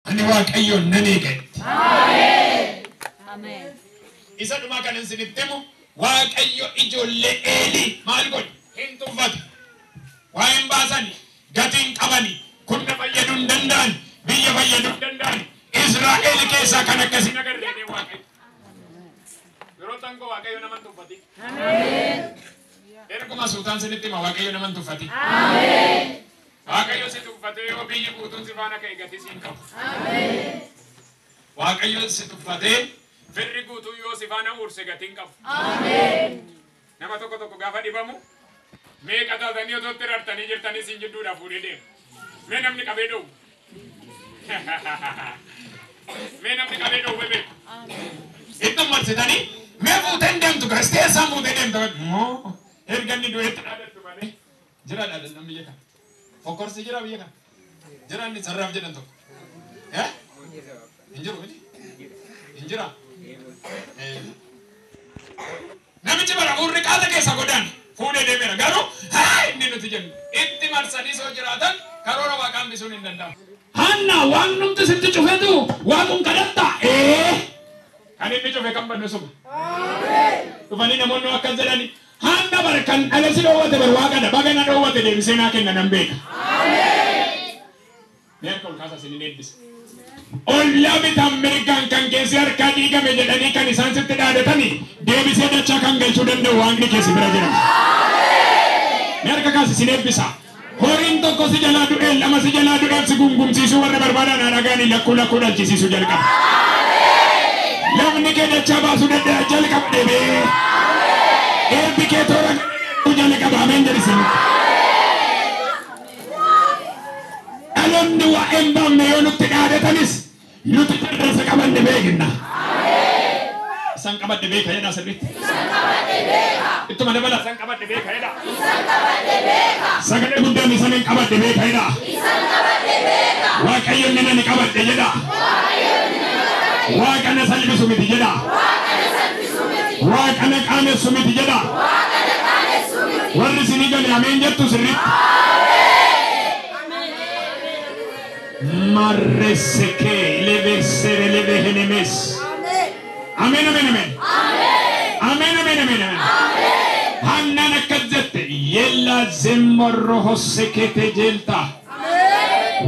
Ani Waaqayyoon nan eega. Ameen. Isa dhumaa kan isinitti himu Waaqayyo ijoollee Eelii maal godhe? Hin tuffate. Waa hin baasani, gatii hin qabani, kun na fayyaduu hin danda'an, biyya fayyaduu hin danda'an. Israa'el keessaa kan akkasii agarre jedhee Waaqayyo. Yeroo tangoo Waaqayyo nama hin tuffatin. Erguma suutaan isinitti hima Waaqayyo nama hin tuffatin. Waaqayyo si tuffatee yoo biyyi guutuun si faana ka'e gatii si hin qabu. Waaqayyo si tuffatee firri guutuun yoo si faana uurse gatii hin qabu. Nama tokko tokko gaafa dhibamu meeqa taatanii otoo itti rartanii jirtanii siin jidduudhaa fuudhee deema. Mee namni qabee dhoowwu. Mee namni qabee dhoowwe beeku. Itti marsitanii mee fuutee hin deemtu garistee isaan fuutee deemtu. Moo erga inni du'eetti dhaadattu malee jira dhaadannan biyya kana. Fokkorsi jira biyya kana. Jira inni sarraaf jedhan tokko. Hin jiru miti? Hin jira? Namichi bara fuurri qaata keessa godaane fuudhee deemeera. Garuu haa inni nuti jennu itti marsanii soo jiraatan karoora waaqaa hambisuun hin danda'amu. Hanna waan numti sitti cufetu waaqum kadhatta. Kan inni cufe kan baddu suma. Dhufanii namoonni akkas jedhani Hanna bara kan dhala si dhoowwate bar waaqadha baga na dhoowwate deebisee naa kenna nan beeka. Mee harka ol kaasaa isinin eebbisa. Ollaa bitaan mirgaan kan keessi harkaa diigame jedhanii kan isaan sitti dhaadatanii deebisee dachaa kan galchuu danda'u waaqni keessi bira jira. Mee harka kaasi isin eebbisa. Horiin tokko si jalaa du'ee lama si jalaa du'eef si gungumsiisuu warra barbaadan haa dhagaanii lakkuu lakkuu dhalchisiisuu jalqaba. Lafni kee dachaa baasuu danda'a jalqaba deebi'ee. Eebbi kee toora galuu jalqaba ameen jedhisin. Dhaloonni waa hin baafne yoo nutti dhaadatanis nuti tarreessa qabanne beekna. Isaan qabadhe beeka jedhaa sirriitti. Ittuma dabala isaan qabadhe beeka jedhaa. Sagalee guddaan isaan hin qabadhe beeka jedhaa. Waaqayyo inni nani qabadhe jedhaa. Waaqa na salphisu miti jedhaa. Waaqa na qaanessu miti jedhaa. Warri isinii gale ameen jettu sirriitti. Marreseke levesere levehenemes. Ameen ameen ameen. Ameen ameen ameen ameen. Hannaan akkas jette yella zemmorro hossekete jelta.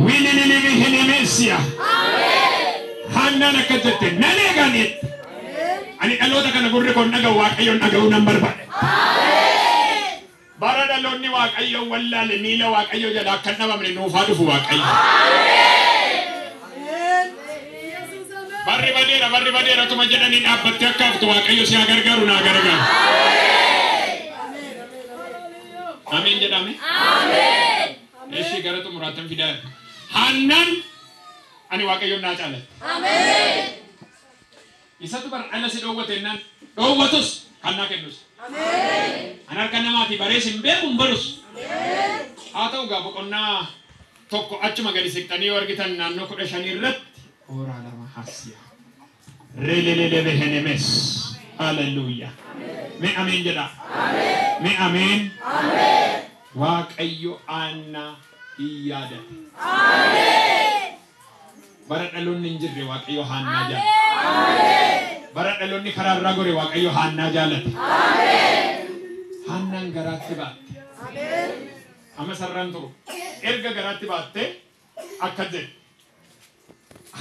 Wilililivehenemesia. Hannaan akkas jette nan eegan jette. Ani dhaloota kana gurri koon dhaga'u Waaqayyoon dhaga'uu nan barbaade. Bara dhaloonni Waaqayyoon wallaale miila Waaqayyoo jalaa akka hin dhabamne nuuf haa dhufu Waaqayyo. Barri badeera barri badeera tuma jedhanii dhaabbattee akka haftu Waaqayyo si haa gargaaru naa gargaaru. Ameen jedhame. Eshi gara xumuraatti fidaa. Hannaan ani Waaqayyoon naa caalatti. Isatu bara dhala si dhoowwate jennaan dhoowwatus kan naa kennus. An harka namaatii barees hin beeku hin barus. Haa ta'u gaa boqonnaa tokko achuma gadi siqxanii yoo argitan naannoo 15 irratti Ora lama hasiya. Relelelebehenemes. Hallelujah. Mee ameen jedha. Mee ameen. Waaqayyo aanna hin yaadate. Bara dhaloonni hin jirre Waaqayyo haannaa jaalate. Bara dhaloonni karaa irraa gore Waaqayyo haannaa jaalate. Haannaan garaatti baatte. Amma sararaan turu. Erga garaatti baatte akka jedhe.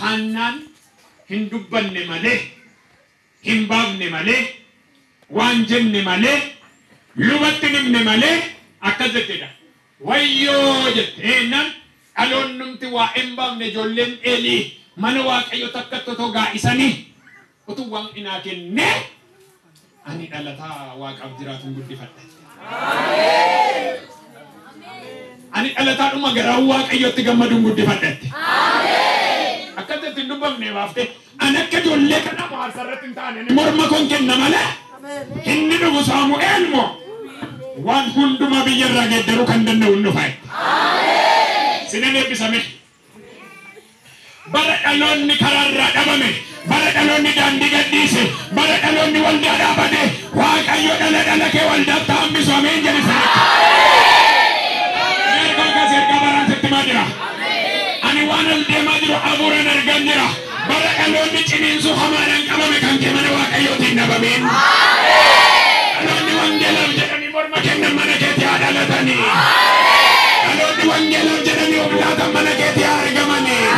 Haannaan hin dubbanne malee, hin baafne malee, waan jenne malee, lubatti himne malee akkas jettedha. Wayyoo jette. Eennan dhaloonnumti waa hin baafne ijoolleen Eelii mana Waaqayyo takka otoo gaa'isanii utuu waan inaa kennee ani dhalataa Waaqaaf jiraatuun guddifadha. Ani dhalataadhuma garaa Waaqayyotti gammaduun guddifadha. Akkatti ittiin dubbafne baaftee ani akka ijoollee kanaa bohaarsa irratti hin taane morma koon kenna malee inni dhufu Saamu'eel moo waan hundumaa biyya irraa geeddaruu kan danda'u hin dhufa. Sinan eebbisame. Bara dhaloonni karaa irraa dhabame, bara dhaloonni daandii gadhiise, bara dhaloonni waldaa dhaabate, Waaqayyo dhala dhala kee waldaatti hambisu ameen jedhe sirriitti. Ergaa kaas ergaa baraan sitti himaa jira. Ani Ani waan ol deemaa jiru hafuuran argan jira. Bara dhaloonni ciniinsuu hamaadhaan qabame kan kee mana Waaqayyootiin dhabameen. Dhaloonni wangeelaaf jedhanii morma kennan mana keetii haa dhalatanii. Dhaloonni wangeelaaf jedhanii of laatan mana keetii haa argamanii.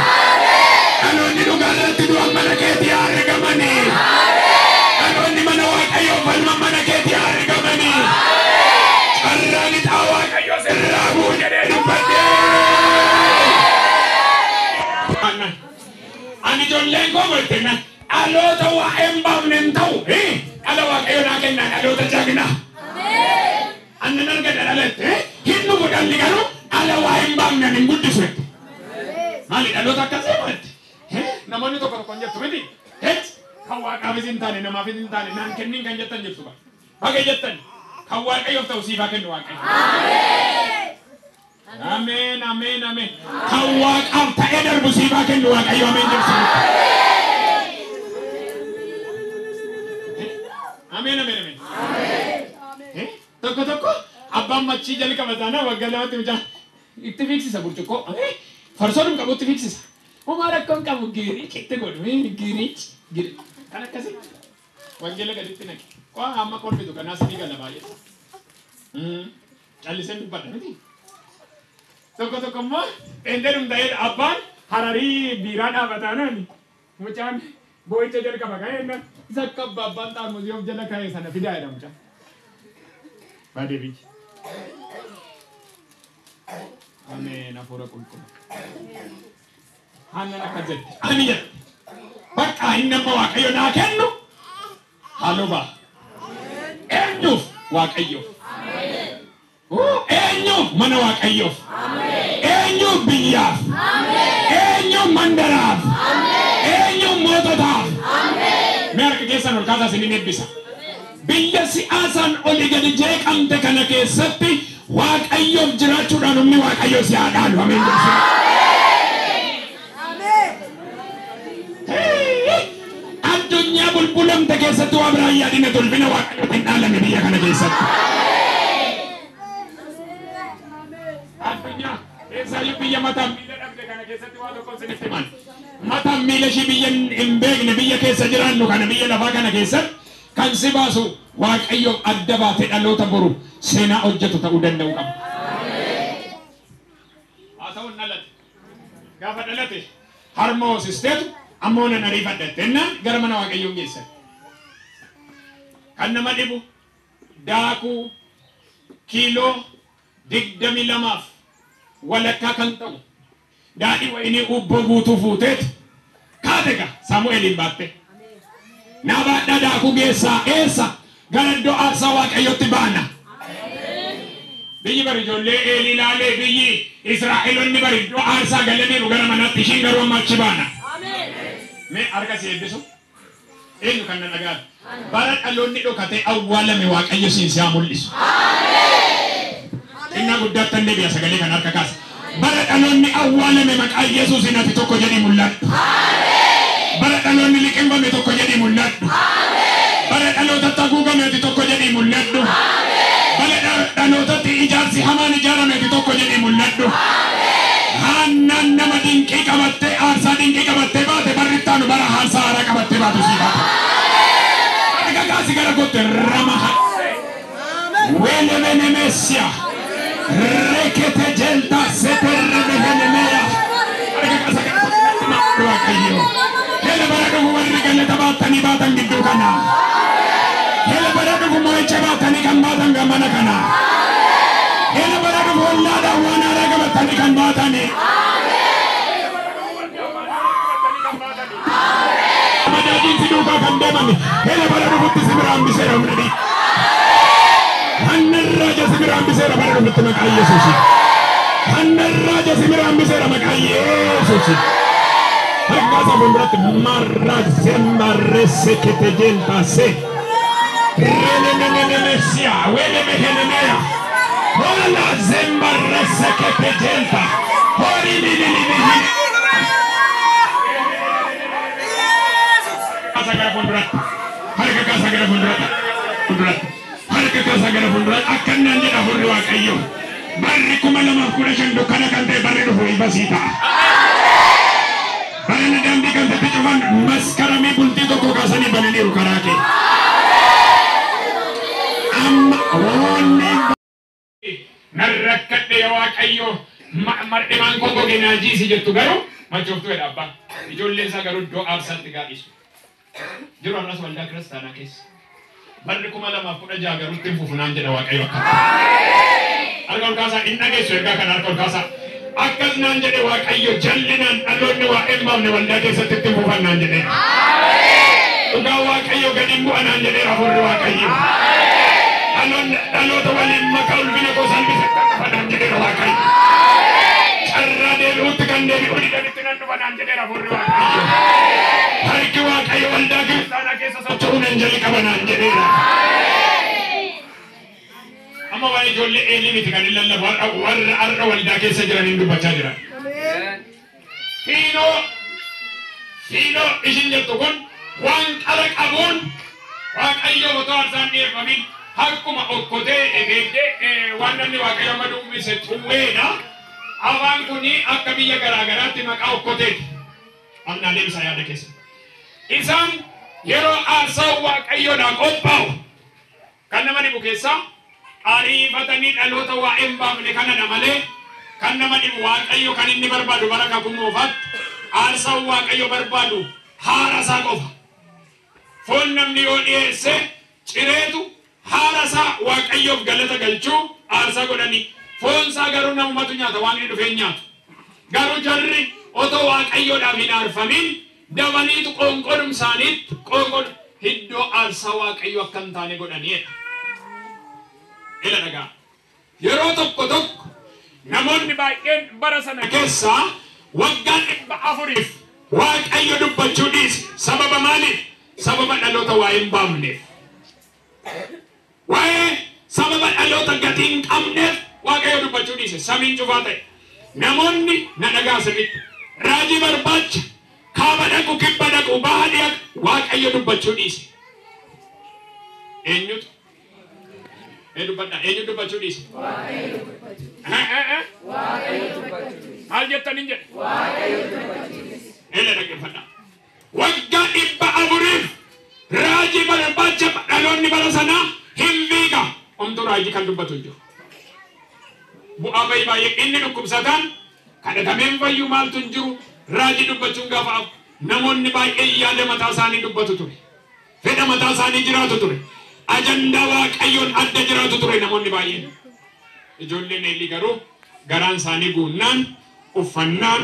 Dhaloonni dhugaa irratti du'an mana keetii haa argamanii. Dhaloonni mana Waaqayyoo falman mana keetii haa argamanii. Carraan ixaa Waaqayyoo sirraa bu'u jedhee dubbadhee. Ani ijoolleen koo boltenna dhaloota waa'ee hin baafne hin ta'u. Dhala Waaqayyoo naa kennaa dhaloota jagnaa. Annan argadha dhalette hin dhufu dhalli garuu dhala waa'ee hin baafne hin guddisu jette. Maali dhaloota akkasii maatti? Namoonni tokko tokko hin jettu miti. Kan Waaqaafis hin taane namaafis hin taane naan kennin kan jettan jirtu bara. Baga jettan kan Waaqayyoof ta'u siif haa kennu Waaqayyo. Ameen, ameen, ameen. Kan Waaqaaf ta'ee darbu siif haa kennu Waaqayyo. Ameen jedhu. Ameen, ameen, ameen. Tokko tokko abbaan machii jalqaba taanaan waggaa 2tti mucaa itti fiigsisa burcuqqoo. Farsoon qabu itti fiigsisa. Homaa rakkoon qabu giriich itti godhu. Giriich. Kan akkasii. Wangeela gaditti naqe. Qaa amma kolfitu kanaas ni gala baay'ee. Calliseen dubbadha miti. Tokko tokko immoo dheendee ta'ee abbaan hararii biiraa dhaabataanaan mucaan boo'icha jalqaba ka'ee isa akka abbaan xaarmusii of jala ka'e sana fidaa jedha mucaan. Baadee biyyi. Ameen hafuura qulqulluu. Haannan akka jette. Ani jette. Bakka inni amma Waaqayyo naa kennu haaloo ba'a. Eenyuuf? Waaqayyoof. Eenyuuf? Mana Waaqayyoof. Eenyuuf? Biyyaaf. Eenyuuf? Mandaraaf. Eenyuuf? Moototaaf. Mee harka keessan ol kaasaa isinin eebbisa. Biyya si'aasaan olii gadi jeeqamte kana keessatti Waaqayyoof jiraachuudhaan humni Waaqayyoo si haa dhaalu. Ameen jedhu. Addunyaa bulbulamte keessatti waa biraan yaadina tolfina Waaqayyootiin dhaalame biyya kana keessatti. Addunyaa keessaayyuu biyya mataan miila dhabde kana keessatti waa tokko isinitti himan. Mataan miila ishii biyya hin beekne biyya keessa jiraannu kana biyya lafaa kana keessatti kan si baasu Waaqayyoof adda baatee dhaloota boru seenaa hojjetu ta'uu danda'u qaba. Haa ta'u dhalate. Gaafa dhalate harma hoosisteetu ammoo nan ariifadhatte jennaan gara mana Waaqayyoon geessan. Kan nama dhibu daakuu kiiloo 22 walakkaa kan ta'u daadhii wayinii ubboo guutuu fuuteetu kaate gaa Saamu'eeliin baatte. Naa baadhaa daakuu geessaa eessa gara iddoo aarsaa Waaqayyootti baana. Biyyi bari ijoollee Eelii ilaalee biyyi Israa'eloonni bari iddoo aarsaa galaniiru gara manaatti ishiin garuu amma achi baana. Mee harka si eebbisu. Eenyu kan na dhagaatu? Bara dhaloonni dhokatee awwaalame Waaqayyo siin si haa mul'isu. Xinnaa guddaatti illee deebi'a sagalee kan harka kaasa. Bara dhaloonni awwaalame maqaa Yesuusiin ati tokko jedhii mul'adhu. Bara dhaloonni liqimfame tokko jedhii mul'adhu. Bara dhalootatti haguugame ati tokko jedhii mul'adhu. Bara dhalootatti ijaarsi hamaan ijaarame ati tokko jedhii mul'adhu. Haannaan nama dinqii qabattee aarsaa dinqii qabattee baate barri ittaanu bara aarsaa haaraa qabattee baatu sii baata. Harka kaasi gara gootte rama Welemenemesia rekete jelta seterremehenemeya. Harka kaasa gara gootte Waaqayyo. Hele bara dhufu warri galata baatanii baatan gidduu kana. Hele bara dhufu moo'icha baatanii kan baatan gamana kana. Hele bara dhufu ollaadhaan waan haaraa qabatanii kan baatanii. Majaajiin si duukaa kan deeman hele bara dhufutti si bira hambiseera humna dhiiga. Hannarraa si bira hambiseera bara dhufutti maqaa Yesuusiin. Hannarraa si bira hambiseera maqaa Yesuusiin. Harka kaasaa fuulduratti marra zemmarre sekete jelta se. Renenenenemesia welemehenemeya. Hola zemmarre sekete jelta. Hori lilililihi. Kaasaa gara fuulduratti. Harka kaasaa gara fuulduratti. Fuulduratti. Harka kaasaa gara fuulduratti. Akkanaan jedha hafuurri Waaqayyo. Barri 2015 dukkana kan ta'e barri dhufu ifa sii ta'a. Barana daandii kan sitti cufan maskaramii bultii tokko kaasanii bananiiru karaa kee. Amma wanni nan rakkadhe yaa Waaqayyo mar'imaan koo goge naa jiisi jettu garuu machooftuudha abbaan. Ijoolleen isaa garuu iddoo aarsaatti gaadhisu. Jiru har'as waldaa kiristaanaa keessa. Barri 2016 garuu ittiin fufunaan jedha Waaqayyo akka. Harka ol kaasaa hin dhageessu ergaa kana harka ol kaasaa. Akkas naan jedhe Waaqayyo jallinaan dhaloonni waa hin baafne waldaa keessatti ittiin fufan naan jedhe. Dhugaa Waaqayyo gadi hin bu'a naan jedheera hafuurri Waaqayyo. Dhaloota waliin maka ulfina koo salphise kan dhufa naan jedheera Waaqayyo. Carraa deebi'utti kan deebi'u didanitti nan dhufa naan jedheera hafuurri Waaqayyo. Harki Waaqayyo waldaa kiristaanaa keessa socho'uu nan jalqaba naan jedheera. Amma waa'ee ijoollee Eelii miti kan hin lallabu warra har'a waldaa keessa jiran hin dubbachaa jiran. Fiinoo ishin jettu kun waan qara qabuun Waaqayyo otoo aarsaan dhiyeeffamin akkuma okkotee egeeddee waan namni Waaqayyo amma dubbise xuwweedha. Afaan kun akka biyya garaa garaatti maqaa okkoteeti. Amnaa deebisaa yaada keessa. Isaan yeroo aarsaa Waaqayyoodhaan qophaa'u kan nama dhibu keessaa ariifatanii dhaloota waa hin baafne kanadha malee kan nama dhibu Waaqayyo kan inni barbaadu bara kakuu moofaatti aarsaa Waaqayyo barbaadu haara isaa qofa. Foon namni yoo dhiyeesse cireetu haara isaa Waaqayyoof galata galchuu aarsaa godhanii foon isaa garuu namumatu nyaata waan inni dhufee nyaatu. Garuu jarri otoo Waaqayyoodhaaf hin aarfamin dabaniitu qoonqoodhum isaaniitti qoonqoodhu iddoo aarsaa Waaqayyo akka hin taane godhaniidha. Ila dhagaa. Yeroo tokko tokko namoonni baay'een bara sana keessaa waggaa 400 Waaqayyo dubbachuu dhiise. Sababa maaliif? Sababa dhaloota waa hin baafneef. Waa'ee sababa dhaloota gatii hin qabneef Waaqayyo dubbachuu dhiise. Samiin cufaa ta'e. Namoonni na dhagaa sirriitti. Raajii barbaacha kaaba dhaqu kibba dhaqu baha dhiyaatu Waaqayyo dubbachuu dhiise. Eenyutu? Dubbadha. Eenyu dubbachuu dhiise? Maal jettan hin jedhe? Ela dhaggeeffadha. Waggaa 400 raajii barbaacha dhaloonni bara sanaa hin fiiga. Omtuu raajii kan dubbatu hin jiru. Bu'aa bayii baay'ee inni dhukkubsataan kadhatameen fayyuu maaltu hin jiru. Raajii dubbachuun gaafa namoonni baay'ee yaada mataa isaanii dubbatu ture. Fedha mataa isaanii jiraatu ture. Ajandaa Waaqayyoon adda jiraatu ture namoonni baay'een. Ijoolleen Eelii garuu garaan isaanii guunnaan, uffannaan,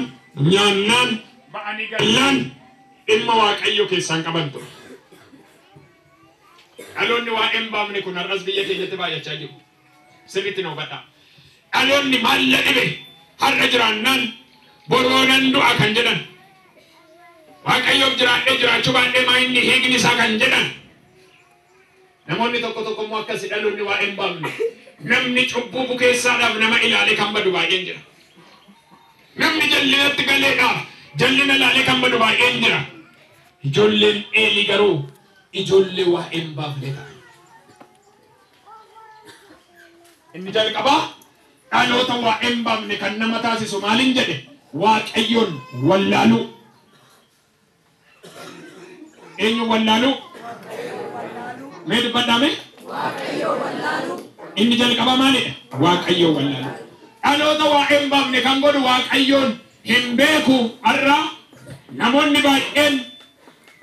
nyaannaan, ba'anii gallaan dhimma Waaqayyo keessaan qaban ture. Dhaloonni waa hin baafne kun har'as biyya keenyatti baay'achaa jiru. Sirriitti na hubadhaa. Dhaloonni maalla dhibe har'a jiraannaan boroonan du'a kan jedhan. Waaqayyoof jiraadhee jiraachuu baadhee maa inni hiikni isaa kan jedhan. Namoonni tokko tokko immoo akkasi dhaloonni waa hin baafne. Namni cubbuu bukeessaadhaaf nama ilaalee kan badu baay'een jira. Namni jallinatti galeedhaaf jallina ilaalee kan badu baay'een jira. Ijoolleen Eelii garuu ijoollee waa hin baafne ta'a. Inni jalqabaa dhaloota waa hin baafne kan nama taasisu maaliin jedhe? Waaqayyoon wallaaluu. Eenyu wallaaluu? Mee dubbadhaa mee? Inni jalqabaa maalidha? Waaqayyoon wallaaluu. Dhaloota waa hin baafne kan godhu Waaqayyoon hin beeku. Har'a namoonni baay'een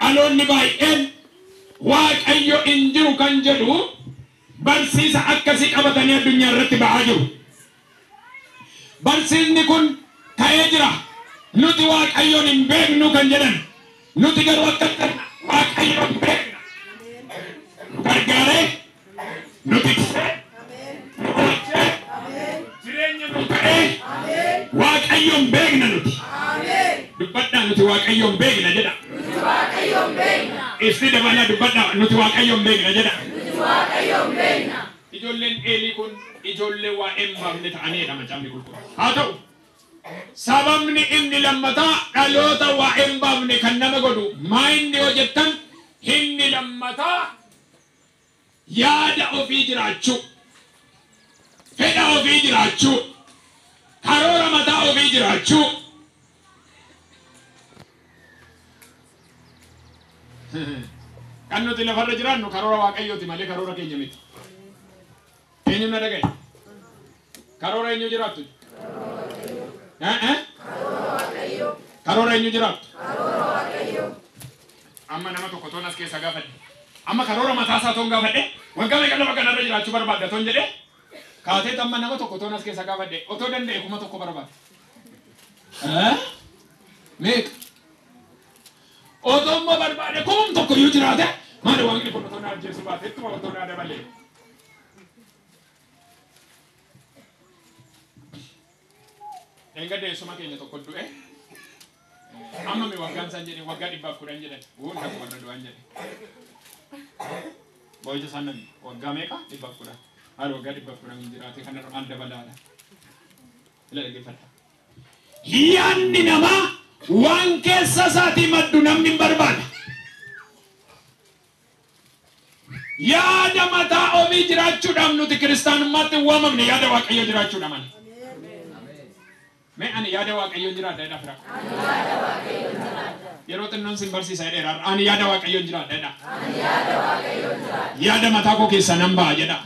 dhaloonni baay'een Waaqayyo hin jiru kan jedhu barsiisa akkasii qabatanii addunyaa irratti ba'aa jiru. Barsiisni kun ka'ee jira. Nuti Waaqayyoon hin beeknu kan jedhan. Nuti garuu akka Waaqayyoon beekna. Nu gargaaree, nu tiksee, nu oolchee, jireenya nu ta'ee Waaqayyoon beekna nuti. Dubbadhaa nuti Waaqayyoon beekna jedha. Isti dabalaa dubbadhaa nuti Waaqayyoon beekna jedha. Ijoolleen Eelii kun ijoollee waa hin baafne ta'aniidha macaafni qulqulluun. Haa ta'u sababni inni lammataa dhaloota waa hin baafne kan nama godhu maa inni yoo jettan inni lammataa yaada ofii jiraachuu, fedha ofii jiraachuu, karoora mataa ofii jiraachuu. Kan nuti lafarra jiraannu karoora Waaqayyooti malee karoora keenya miti. Eenyu na dhagaye? Karoora eenyu jiraattu? Karoora eenyu jiraattu? Amma nama tokko toon as keessa gaafadhe. Amma karoora mataa isaa toon gaafadhe. Waggaa meeqa lafa kanarra jiraachuu barbaadda toon jedhee kaatee amma nama tokko toon as keessa gaafadhe otoo danda'e 1000 barbaada. Meeqa? Otoo immoo barbaade 1000 iyyuu jiraate maali waaqni kun otoo na ajjeesu baate ittuma otoo na dabalee. Enga deessuma keenya tokko du'e amma mi waggaan isaan jedhe waggaa 110 jedhan wuun tokko warra du'an jedhe. Boo'icha isaan nan waggaa meeqa 110 haala waggaa 110 hin jiraate kanarra maal dabalaadha. Ila dhaggeeffadha. Yaanni namaa waan keessa isaatii maddu namni hin barbaada. Yaada mataa ofii jiraachuudhaaf nuti kiristaanummaatti hin waamamne yaada Waaqayyoo jiraachuudha malee. Mee ani yaada Waaqayyoon jiraadha jedha fira. Yeroo xinnoon sin barsiisa jedheera. Ani yaada Waaqayyoon jiraadha jedha. Yaada mataa koo keessaa nan ba'a jedha.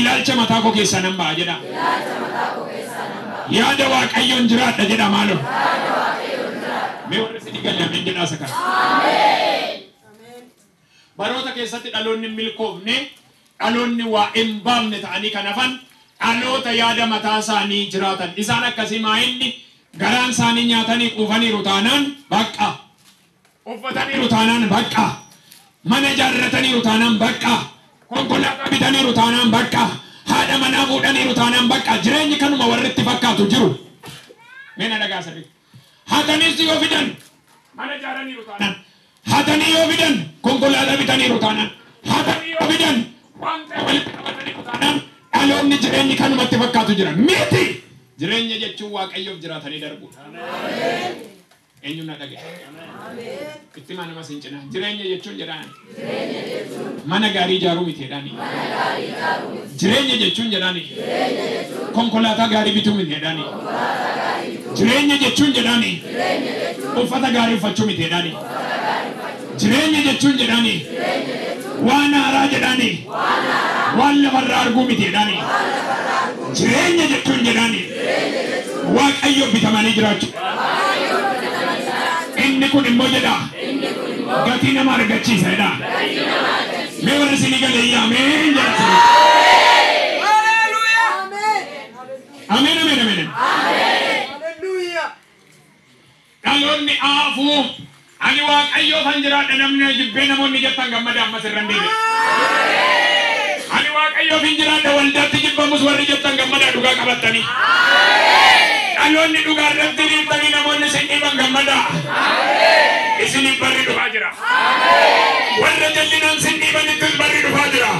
Ilaalcha mataa koo keessaa nan ba'a jedha. Yaada Waaqayyoon jiraadha jedha maaloo. Mee warri isin galle ameen jedhaa isa kana. Baroota keessatti dhaloonni milkoofne dhaloonni waa hin baafne ta'anii kan hafan dhaloota yaada mataa isaanii jiraatan. Isaan akkasii maa'inni garaan isaanii nyaatanii quufaniiru taanaan bakka. Uffataniiru taanaan bakka. Mana ijaarrataniiru taanaan bakka. Konkolaataa bitaniiru taanaan bakka. Haadha manaa fuudhaniiru taanaan bakka. Jireenyi kanuma warri itti fakkaatu jiru. Mee na dhagaa sirriitti. Hataniis yoo fidan mana ijaaraniiru taanaan. Hatanii yoo fidan konkolaataa bitaniiru taanaan. Hatanii yoo fidan waan ta'e walitti qabataniiru taanaan. Dhaloonni jireenyi kanumatti fakkaatu jira. Miti! Jireenya jechuun Waaqayyoof jiraatanii darbuudha. Eenyuun na dhagaye? Itti maa nama sin cinaa. Jireenya jechuun jedhaan. Mana gaarii ijaaruu miti jedhaani. Jireenya jechuun jedhaani. Konkolaataa gaarii bituu miti jedhaani. Jireenya jechuun jedhaani. Uffata gaarii uffachuu miti jedhaani. Jireenya jechuun jedhaani. Waan haaraa jedhaani. Waan lafarraa arguu miti jedhaani. Jireenya jechuun jedhaani. Waaqayyoof bitamanii jiraachuu. Inni kun immoo jedha. Gatii nama argachiisa jedha. Mee warri isinii galee ameen jedha. Ameen ameen ameen. Dhaloonni aafuu ani Waaqayyoofan jiraadha namni jibbee namoonni jettan gammada ammas irra hin deebi'e. Ani Waaqayyoof hin jiraadha waldaatti jibbamus warri jettan gammada dhugaa qabattanii. Dhaloonni dhugaa irratti dhiibtanii namoonni isin dhiiban gammada. Isiniif barri dhufaa jira. Warra jallinaan sin dhiibanittis barri dhufaa jira.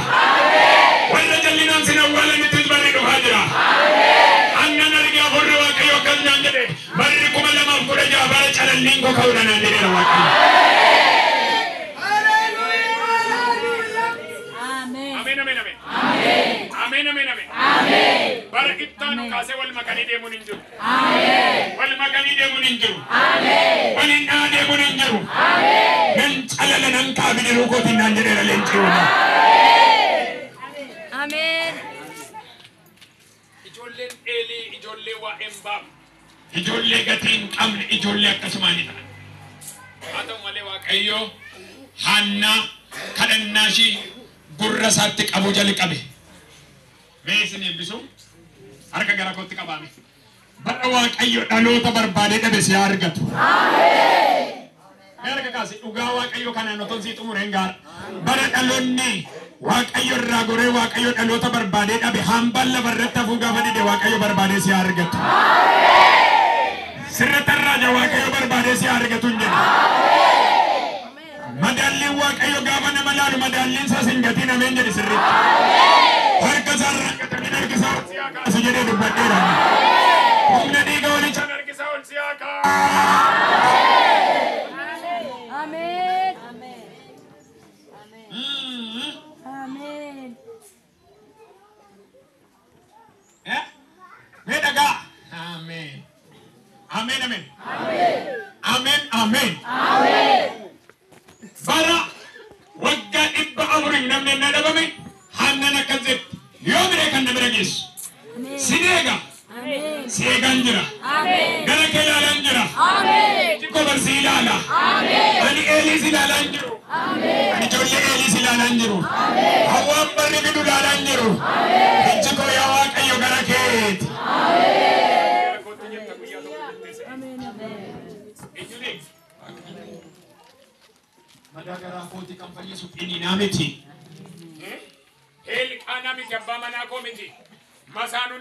Warra jallinaan sin awwaalanittis barri dhufaa jira. Annan arge hafuurri Waaqayyoo akkas naan jedhe barri 2016 bara calalliin koo ka'uudha naan jedheera Waaqayyo. Ameen ameen ameen. Ameen ameen ameen. Bara ittaanu kaasee wal makanii deemuun hin jiru. Wal makanii deemuun hin jiru. Waliin dhahaa deemuun hin jiru. Nan calala nan kaabiniruu kootiin naan jedheera leenci uumaa. Ameen. Ijoolleen Eelii ijoollee waa hin baafne. Ijoollee gatii hin qabne ijoollee akkasumaanii ta'an. Haa ta'u malee Waaqayyo Haannaa kadhannaa ishii gurra isaatti qabuu jalqabe. Mee isin eebbisu harka gara kootti qabaame. Bara Waaqayyo dhaloota barbaadee dhabe si haa argatu. Mee harka kaasi dhugaa Waaqayyo kanaan otoo sii xumure hin gaara. Bara dhaloonni Waaqayyo irraa goree Waaqayyo dhaloota barbaadee dhabe hambaan lafa irratti hafuu gaafa dide Waaqayyo barbaadee si haa argatu. Sirriitti irraa jira Waaqayyo barbaadee si haa argatu hin jedhu. Madaalliin Waaqayyo gaafa nama laalu madaalliin isaas hin gatiin ameen jedhi sirriitti. Harka isaa irraa gatameen harka isaa ol si haa kaasu jedhee dubbadheera. Humna dhiiga walichaan harka isaa ol si haa kaasu. Ameen. Ameen. Mee dhagaa. Ameen. Ameen ameen. Ameen ameen. Bara waggaa 400 namni na dhabame Hannan akkas jetti. Yoo miree kan na bira geessu. Sin eega. Si eegaan jira. Gara kee ilaalaan jira. Iji koo bar si ilaala. Ani Eeliis ilaalaan jiru. Ani ijoollee Eeliis ilaalaan jiru. Hawwaan barri fidu ilaalaan jiru. Iji koo yaa Waaqayyo gara keeti. Gara kootti jetta guyyaa tokko jettee se'e. Eenyuun eegi? Madaa garaa kootii kan fayyisu Phiniinaa miti. Eelqaanaa miti, abbaa manaa koo miti. Masaanuu